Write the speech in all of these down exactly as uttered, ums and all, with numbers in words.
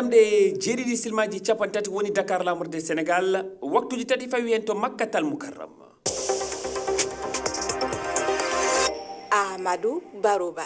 Nde jeeɗiɗi silmaaji capanɗe tati woni Dakar, laamorde Senegaal, waktuuji tati fawi heen to Makkatal Mukarram. Amadou Barouba.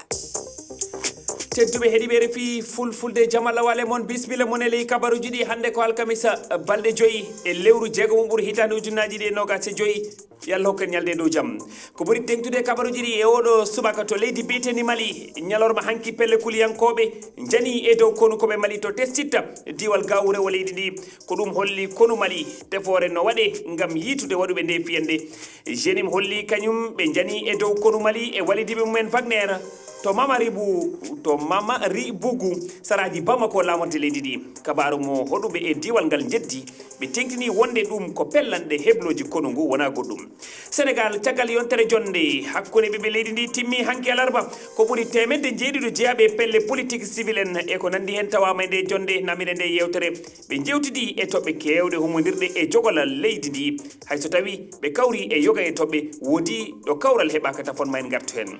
Tedduɓe heɗiiɓe R F I Fulfulde, jam Allah waale mon, bisimilla mon e ley kabaruuji ɗi. Hannde ko alkamisa, balɗe joyi e lewru jeegomo ɓuru hitaande ujunnaaji ɗiɗi e noogaas e joyi. Yo Allah hokku en ñalnde e dow jam. Ko ɓuri teeŋtude e kabaruuji ɗi e oɗo subaka to leydi biyeteendi Mali, ñalorma hanki pelle kuliyankooɓe njani e dow konu ko ɓe Mali to Tessitta, diiwal Gao rewo leydi ndi. Ko ɗum holli konu Mali tefoore no waɗe ngam yiitude waɗuɓe nde fiyannde. Jenim holli kañum ɓe njani e dow konu Mali e wallidiiɓe mumen Wagner to Mamaribu, to Mamaribugu, saraaji Bamako, laamorde leydi ndi. Kabaaru mo hoɗuɓe e diiwal ngal njeddi, ɓe teeŋtini wonde ɗum ko pellanɗe heblooji konu ngu, wonaa goɗɗum. Senegaal, caggal yontere jonnde hakkunde ɓiɓɓe leydi ndi timmi hanki alarba, ko ɓuri teemedde njeeɗiɗo jeyaaɓe e pelle politik sivil en e ko nanndi heen tawaama e nde jonnde, namire nde yeewtere. Ɓe njeewtidi e toɓɓe keewɗe hummondirɗe e jogolal leydi ndi, hay so tawi ɓe kawri e yoga e toɓɓe, woodi ɗo kawral heɓaaka tafon, ma en ngartu heen.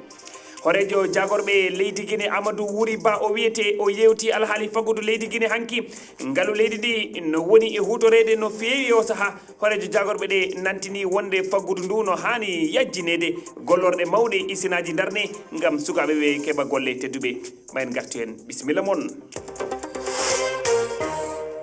Horeejo jaagorɓe leydi Gine, Amadou Wuri Ba, o wiyete, o yeewti alhaali faggudu leydi Gine hanki. Ngalu leydi ndi no woni e huutoreede no feewi o sahaa. Horeejo jaagorɓe ɗe nantini wonde faggudu ndu no haani yajjineede, gollorɗe mawɗe, isinaaji ndarne ngam sukaaɓe ɓe keɓa golle. Tedduɓe, ma en ngartu heen. Bisimilla mon.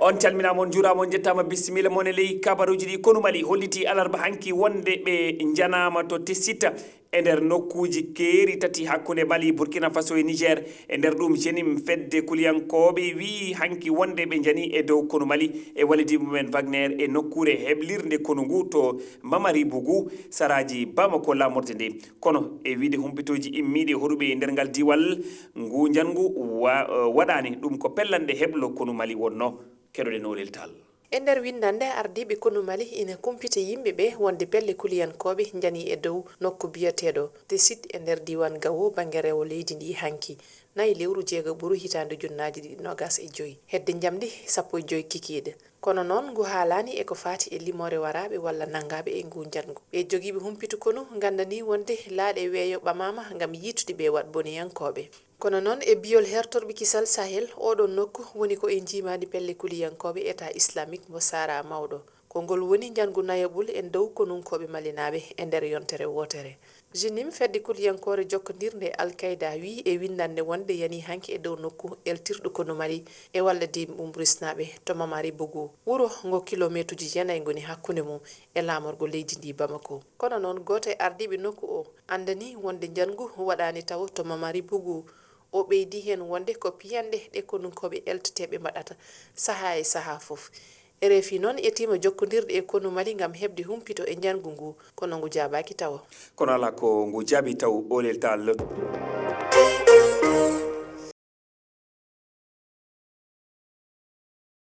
On calminaama, on njuuraama, on njettaama. Bisimilla mon e ley kabaruuji ɗi. Konu Mali holliti alarba hanki wonde ɓe njanaama to Tessitta e nder nokkuuji keeri tati hakkunde Mali, Burkina Faso e Niger. E nder ɗum, Jenim, fedde kuliyankooɓe, wiyi hanki wonde ɓe njani e dow konu Mali e wallidiiɓe mumen Wagner e nokkuure heblirnde konu ngu to Mamaribugu, saraaji Bamako, laamorde nde. Kono e wiyde humpitooji immiiɗi e hoɗuɓe e nder ngal diiwal, ngu njanngu wa-, waɗaani ɗum ko pellanɗe heblo konu Mali wonno. Keɗoɗen Olel Tall. E nder winndannde, ardiiɓe konu Mali ina kumpita yimɓe ɓe wonde pelle kuliyankooɓe njani e dow nokku biyateeɗo Tessit e nder diiwaan Gawo, bannge rewo leydi ndi, hanki, nayi lewru jeego ɓuru hitaande ujunnaaji ɗiɗi noogaas e joyi, hedde njamndi sappo e joyi kikiiɗe. Kono noon, ngu haalaani e ko faati e limoore waraaɓe walla nanngaaɓe e ngu njanngu. Ɓe jogiiɓe humpitu konu nganndanii wonde laaɗe weeyo ɓamaama ngam yiitude ɓe waɗboniyankooɓe. Kono noon, e biyol hertorɓe kisal Sahel, oɗo nokku woni ko e njiimaandi pelle kuliyankooɓe Etat Islamique mo Sahara Mawɗo. Ko ngol woni njanngu nayaɓul e dow konunkooɓe malinaaɓe e nder yontere wootere. Jenim, fedde kuliyankoore jokkondirnde e Al Qaeda, wiyi e winndannde wonde yanii hanki e dow nokku eltirɗo konu Mali e wallidiiɓe mum Rusnaaɓe to Mamari Bougou, wuro ngo kilomeetuuji jeenayi ngoni hakkunde mum e laamorgo leydi ndi, Bamako. Kono noon, gooto e ardiiɓe nokku o anndanii wonde njanngu waɗaani tawo to Mamari Bougou. O ɓeydi heen wonde ko piyanɗe ɗe konunkooɓe elteteeɓe mbaɗata sahaa e sahaa fof. R F I noon etiima jokkondirde e konu Mali ngam heɓde humpito e njanngu ngu, kono ngu jaabaaki tawo. Kono alaa ko ngu jaabi taw, Olel Tall.